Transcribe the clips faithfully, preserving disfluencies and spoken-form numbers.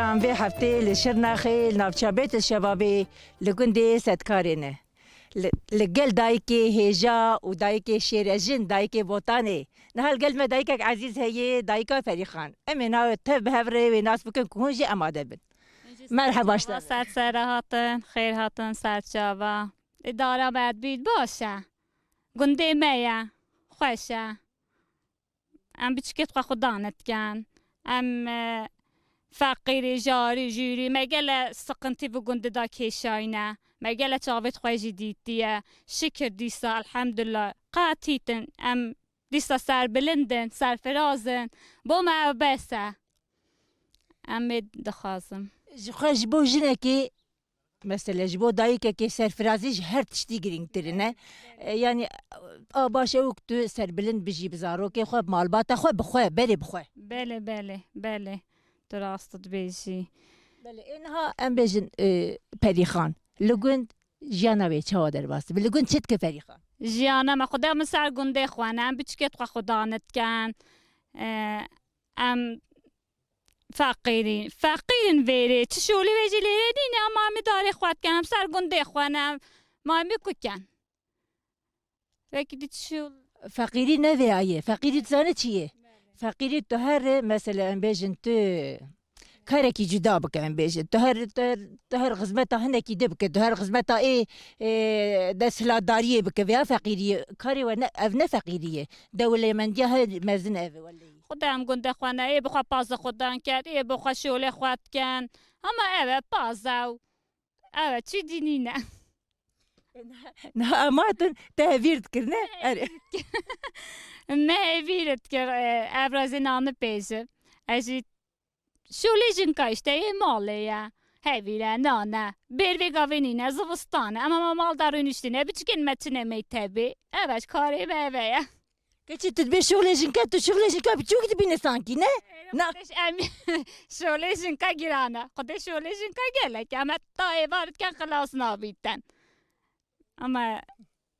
Em vê heftê li Şirnexê, li navça Bêt Şebabê, li gundê Sedkarê ne. Li, li gel dayikê hêja û dayikê şêrejin, dayikê Botanê. Niha li gel me dayikek ezîz heye, dayika Ferîxan. Em ê niha tev bi hev re wê nas bikin ku hûn jî amade bin. Merheba ji te. Ser sera hatin, xêr hatin, serçava. Îdara me dibît baş e. Gundê me ye, xweş e. Em biçikê xwe xwe danê dikin. Em, e, feqîrî, jarî, jûrî, me gele siqintî bi gundê de kêşayîne. Me gele çavê xwe jî dîtiye. Şikir dîsa, elhamdulillah, qetîtin. Em dîsa serbilind in, serfiraz in. Bo me ev bes e. Em ê dixwazim. Ji xwe ji bo jinekê Mesela ji bo dayikekê serfirazî ji her tiştî girîngtir in e. E, yanî, a baş ew ku tu serbilind bijî bi zarokê xwe, bi malbata xwe, bi xwe, berê bi xwe. Belê, belê, belê. Tu rast dibêjî. Belê, ê niha em bêjin, e, Perîxan. Li gund jiyana wê çawa derbas dibe? Li gund çi dike Perîxan? Jiyana me, Xwedê min ser gundê xwe ne, em biçikê xwe xwe danê dikin. E, em Feqîrî. Feqîrin vêrê. Çi şolê wê jî lêrê nîne, ama em ê darê xwe dikin. Em ser gundê xwe ne. Ma em ê ku ken? Wekî dî çi şol- Feqîrî ne vê ye. Feqîrî tu zanî çi ye? Feqîrî tu her, mesela em bêjin tu karekî cuda bike, em bêjin. Tu her, tu her, tu her xizmeta hinekî dî bike. Tu her xizmeta ê, ê, desthilatdariyê bike. Vêya feqîrî ye. Karê we ne, ev ne feqîrî ye. Dewlemendiya her mezin ev e weleyî. Xwedê em gundê xwe ne, ê bi xwe paza xwe dan kerd, ê bi xwe şolê xwe dikin. Hema ev e paza û ev e çî dî nîne. Niha em hatin te hevîr dikir, ne? Erê. Me hevîr dikir, e, ev razê nane pêjim. Ez jî şolê jinka işte yê malê ye. Hevîre, nane. Bêr vê gavê nîne, zivistan e. Em hema mal de rûniştîne, biçikên me çine mektebê. Ev e ji karê me ev e ye. Keçî tu dibê şolê jinka, tu şolê jinka biçûk dibîne sankî, ne? Na- Xwedê em şolê jinka giran e. Xwedê şolê jinka gelek e. Em heta êvar dikin xilas nabîtin. Ama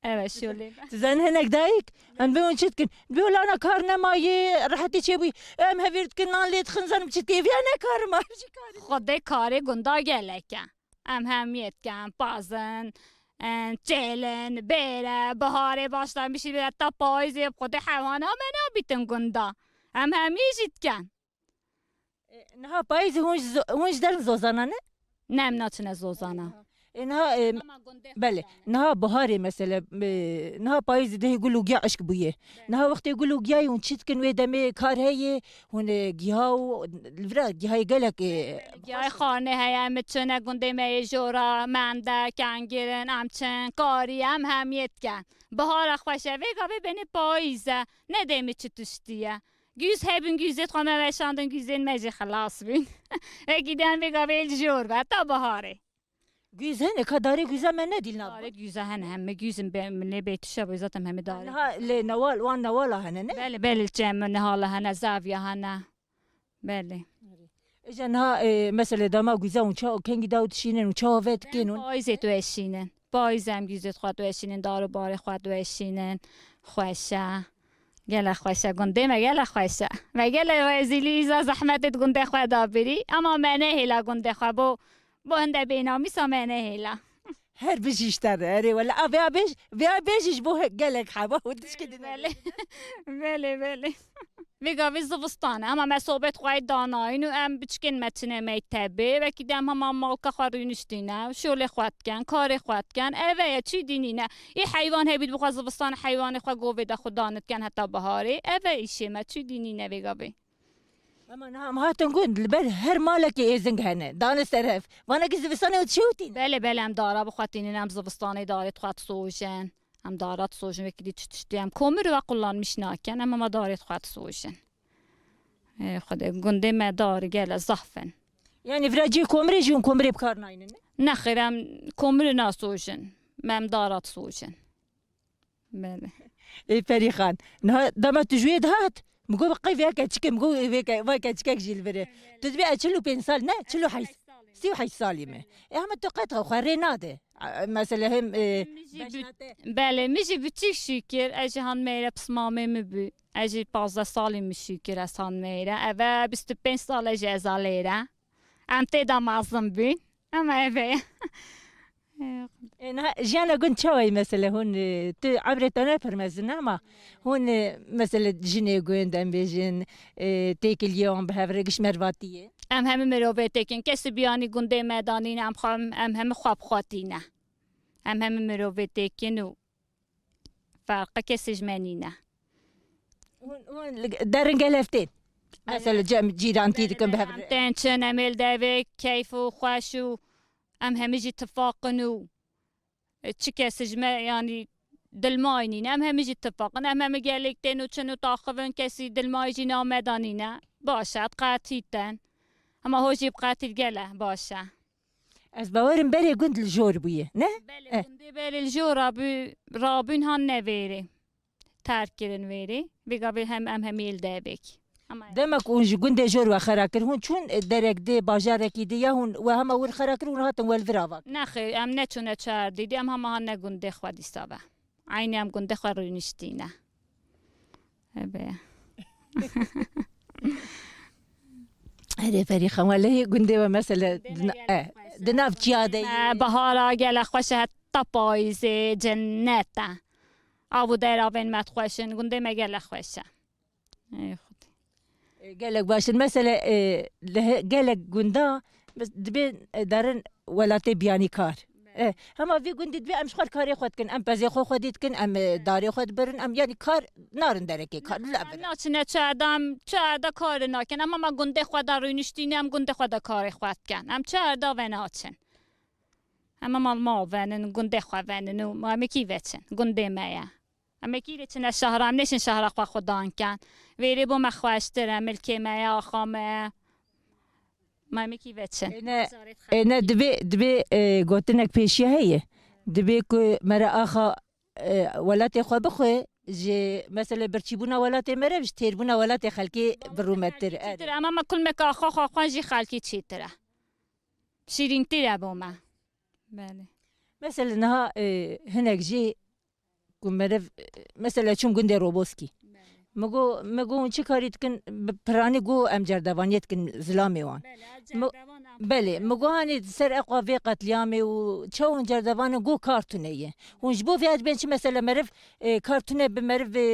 evet şolê. Tu zanî hinek dayik, em bê hûn çi dikin? Bê lana kar nemayê, rehetî çêbûyî. Em hevîr dikin, nan lê dixin, zanim çi têviya ne karim a. Xwedê karê gunda gelek e. Em hemiyê dikin, pazin, em, çêlin, bêre, biharê başlamişî bêre, ta payîzê, bi Xwedê heywana me nabîtin gunda. Em hemiyê jî dikin. E, niha payîzê hûn ji zo-, hûn ji derin zozana ne? Ne, em naçine zozana. E, niha, e, belê. Niha biharê mesela, e, niha payîzê dehê gul û giya eşk bûye. Niha wextê gul û giyayê hûn çi dikin wê demê kar heye? Hûn, e, giha û li vira gihayê gelek, e, Giyayê xanê heye, em çine gundê me yê jora, mende, kengirin, em çin, karî, em hemiyê dikin. Bihara xweş e, vê gavê benê payîz e, ne demê çi tiştî ye. Gûz hebin, gûzê xwe me weşandin, gûzên me jî xilas bûn. Wekî dî em vê gavê li jor be, ta biharê. Gûz hene, ka darê gûza me ne dîl nav. Darê gûza hene, heme gûzin be, milê bê tişa bû, zaten heme darê. Niha lê newal, wan newala hene ne? Belê, belê, çem nihala hene, zaviya hene. Belê. Îca niha, e, mesela dema gûza hûn ça, kengî daw dişînin û çawa ve dikên hûn? Payîzê tu eşînin. Payîzê em gûzê xwe tu eşînin, dar û barê xwe tu eşînin. Xweş e. Gelek xweş e, gundê me gelek xweş e. Me gelek rezîlî îza zehmetê di gundê xwe da birî. Ama me nehêla gundê xwe bo, bo hinde bênamîsa me nehêla. Her bijî ji te re. Erê wele, a vêya bêj, vêya bêjî ji bo he-, gelek heba û dişkê dine. Belê. Belê, belê. Vê gavê zivistan e, hema me sobet xwe danayîn û em biçikên me çine mektebê. Wekî dem hema malka xwe rûniştîne, şolê xwe dikin, karê xwe dikin. Ev e ye, çî dî nîne. Ê heywan hebît bi xwe zivistan heywanê xwe govê de xwe danê dikin heta biharê. Ev e îşê me, çî dî nîne vê gavê. Ema niha em hatin gund, li ber her malekê êzing hene. Dane ser hev. Vanekî zivistanê û dişewitîn. Belê, belê, em dara bi xwe tînin, em zivistanê darê xwe disojin. Em dara disojin, wekî dî çi tiştî. Em komir ve kullanmiş nakin, em ema darê xwe disojin. Ê, Xwedê, gundê me dar gele zaf in. Yanî vira cihê komirê jî hûn komirê bi kar naynin, ne? Nexêr, em komirê nasojin. Em dara disojin. Belê. Ê Perîxan, niha dema tu ji wê dihat, min got, "Qey vê keçikê", min got, "Vê ke-, vay keçikek jî li vir e." Tu dibê ez çil û pênc sal, ne, çil û heşt, sî û heşt salî me. Ê hema tu qet xwe rê nade. A, mesela hem, e, Min jî bi-, bejna te. Belê, min jî biçîk şikir, ez jî han mêre pismamê min bû. Ez jî pazdeh salî min şikir, ez han mêre. Eve bîst û pênc sal e jî ez a lêre. Em tê de mezin bûn. Ama ev e. Ê, niha jiyana gund çawa ye mesele? Hûn, e, tu ebrê te ne pir mezin e ama hûn, e, mesele jinê gund, em bêjin, e, têkiliyê wan bi hev re giş mervatî ye? Em hemî mirovê têkin. Kesî biyanî gundê me de nîne, em xwe, em hemî xwe bi xwe tîne. Em hemî mirovê têkin û ferqe kesî ji me nîne. Hûn, hûn li derin gel hev tên? Mesela cem cîrantî dikin bi hev re. Em tên çin, em ê li devê keyf û xweş û em hemî jî tifaq in û çi kes ji me, yanî, dilmayî nîne. Em hemî jî tifaq in. Em hemî gelek tên û çin û taxivin, kesî dilmayî jî nav me de nîne. Baş e, diqetîtin. Hema ho jî bi qetî gele baş e. Ez bawerim berê gund li jor bûye, ne? Belê, Eh. Gundê berê li jor rabû-, rabûn han ne vêrê. Terk kirin vêrê. Vê gavê hem em hemî li devek. Ama Dema ku hûn ji gundê jor we xera kir, hûn çûn, e, derek dê, bajarekî dê ya hûn we hema wir xera kir, hûn hatin we li vir ava kir? Nexêr, em neçûne çar dî dî, em hema han ne gundê xwe dîsa ve. Eynî em gundê xwe rûniştîne. Ebe. Erê Ferîxan, welehî gundê we mesele Gundê me dina-, gelek e, xweş e. Di nav çiya de ye. Me bahara gelek xweş e, heta payîzê cennet e. Av û deravên me xweş in, gundê me gelek xweş e. Ey Xwedê. E, gelek baş in. Mesele, e, li he-, gelek gunda mes-, dibê, e, derin welatê biyanî kar. Belê. E, hema vî gundî dibê em ji xwe karê xwe dikin, em pezê xwe xwedî dikin, em, e, Belê. darê xwe dibirin, em yanî kar narin derekê, kar li Em naçine çi erda, em çi erda karê nakin, em hema gundê xwe de rûniştîne, em gundê xwe de karê xwe dikin. Em çi erda ve naçin. Em hema li mal venin, gundê xwe venin û ma em ê kî veçin? Gundê me ye. Em ê kî vê çine şehra, em nêşin şehra xwe xudan ken. Vêrê bo me xweştir e, milkê me ye, axa me ye. Ma em ê kî veçin? Êne, Zarê dixebitin. Êne dibê, dibê, e, gotinek pêşiya heye. Dibê ku mere axa, e, welatê xwe bixwe, ji mesele birçîbûna welatê mere, ji têrbûna welatê xelkê bi rûmettir e. Çêtir e, ama me kulmek axa xwe xwe jî xelkê çêtir e. Şîrîntir e bo me. Belê. Mesela niha, e, hinek jî ku meriv, e, mesela çûm gundê Roboskî. Belê. Min got, min got, hûn çi karî dikin? Bi piranî got, em cerdevaniyê dikin zilamê wan. Belê, ez Mi-, cerdevan em belê, xwe min got, hanê ser eqwa vê qetliyamê û çawa hûn cerdevan in, got, kar tune ye. Hûn ji bo vê dibên çi? Mesela meriv, e, kar tune bi meriv, e,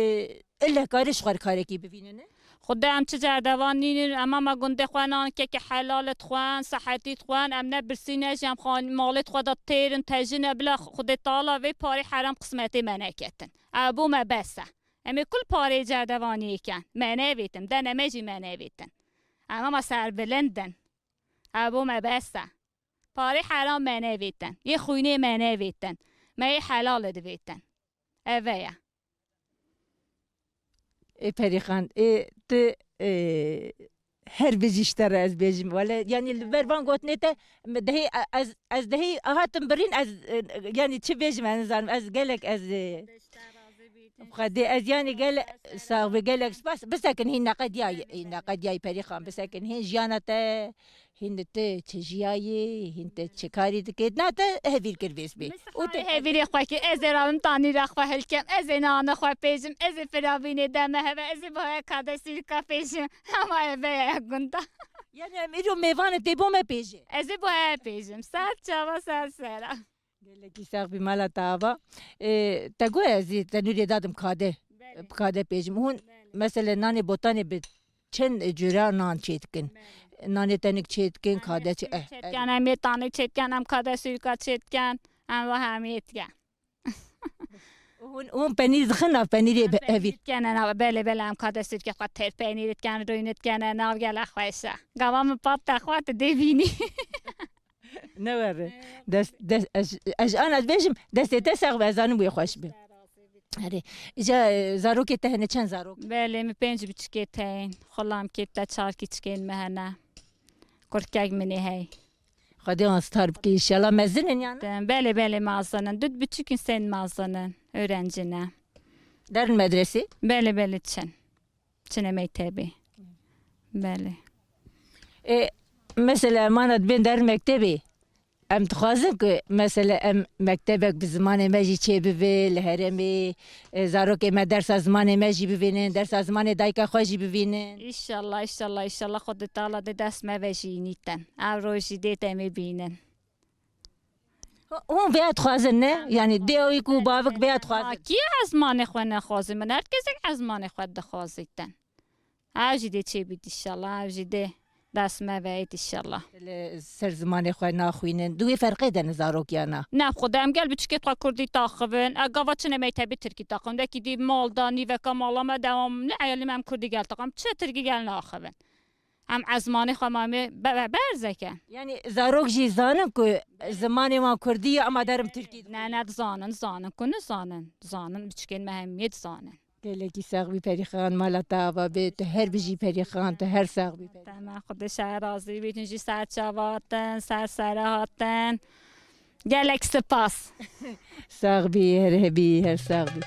ille karê ji xwe karekî bivînine? Xwedê em çi cerdevan nînin, em hema gundê xwe nan keke helal dixwen, sehetî dixwen, em ne birsî ne jî em xan-, malê xwe de têr in, tejin e, bila Xwedê Teala vê parê heram qismetê me neketin. Ew bo me bes e. Em ê kul parê cerdevaniyê ken. Me nevêtin, dene me jî me nevêtin. Em hema serbilind in. Ew bo me bes e. Parê heram me nevêtin. Yê xwînê me nevêtin. Me yê helal divêtin. Eve ye. Ê Perîxan, ê tu, ê, her bijî ji te re ez bêjim. Wele, yanî li ber van gotinê te, me dehê, ez, ez dehê hatim birîn, ez, e, yanî çi bêjim, ez nizanim. Ez gelek, ez, e, Xwedê, ez yanî gele-, sax be, gelek spas. Bisekin hîn neqediyayî, hîn neqediyayî Perîxan, bisekin hîn jiyana te, hîn tu çi jiyayî, hîn tu çi karî dikê, na te hevîr kir vês bê. Û te hevîrê xwe kir, ez ê rabim tanîra xwe hilkem, ez ê nana xwe pêjim, ez ê firavînê deme heve, ez ê bo heye kadesîrka pêjim. Ama eve ye gunda. Yani em îro mêvanê tê bo me pêjê. Ez ê bo heye pêjim. Ser çava ser sera. Gelekî sax bî mala te ava. Ê, te got ez ê tenûrê dadim kade. Belê. Bi kade pêjim. Hûn Belê. Mesele nanê botanê bi çend cura nan çêdikin? Belê. Nanê tenik çêdikin, kade çê-, eh, eh. Çêdiken, em ê tanê çêdiken, em kade sûrika çêdiken, em ve hemiyê diken. Hûn, hûn penîr dixin nav penîrê bi-, evî? Diken, em, belê, belê, em kade sûrika xwe têr penîr diken, rûyne diken, nav gele xweş e. Gava min pat te xwe tu dê bînî. Ne were. Dest, dest, ez, ez ana dibêjim, destê te sax be, ez zanim wê xweş be. Erê. Îca, e, zarokê te hene, çend zarok? Belê, min pênc biçikê te hên. Xulamkê te çar kiçikên me hene. Kurkek min ê hey. Xwedê wan star bike, înşallah mezin in yan? Belê, belê, mezin in. Du biçik in, sên mezin in. Öğrenci ne? Derin medresê? Belê, belê, çin. Çine mektebê. Belê. E, mesela, mana dibên der mektebê, Em dixwazin ku mesela em mektebek bi zimanê me jî çêbibe li herêmê, e, zarokê me dersa zimanê me jî bibînin, dersa zimanê dayika xwe jî bibînin. Înşallah, înşallah, înşallah Xwedê Teala dê dest me ve jî nîtin. Ev roj jî dê temê bînin. Hûn vêya dixwazin ne? Yanî dêwî ku bavik vêya dixwazin. Kî ez zimanê xwe nexwazim? Min her kesek ez zimanê xwe dixwazîtin. Ev jî dê çêbît înşallah, ev jî dê dest me veyît înşallah. Li ser zimanê xwe naxwînin. Di wê ferqê de ne zarok ya na? Ne xwedê em gel biçikê xwe kurdî taxivin. E, gava çi ne mektebî tirkî taxivin. Dekî dî mal da nîveka mala me dewam ne eyalî me em kurdî gel taxivin. Çi tirkî gel naxivin. Em ezmanê xwe mamê be-, be-, berzeke. Yanî zarok jî zanin ku zimanê wan kurdî ye, ama derim tirkî. Ne, ne, dizanin, zanin ku nizanin. Zanin, biçikên me hemiyê dizanin. Gelekî sax bî Perîxan, mala te ava bê, tu her bijî Perîxan, tu her sax bî Perîxan. Te me Xwedê şer razî bîtin jî ser çava hatin, ser sere hatin. Gelek spas. Sax bî, her hebî, her sax bî.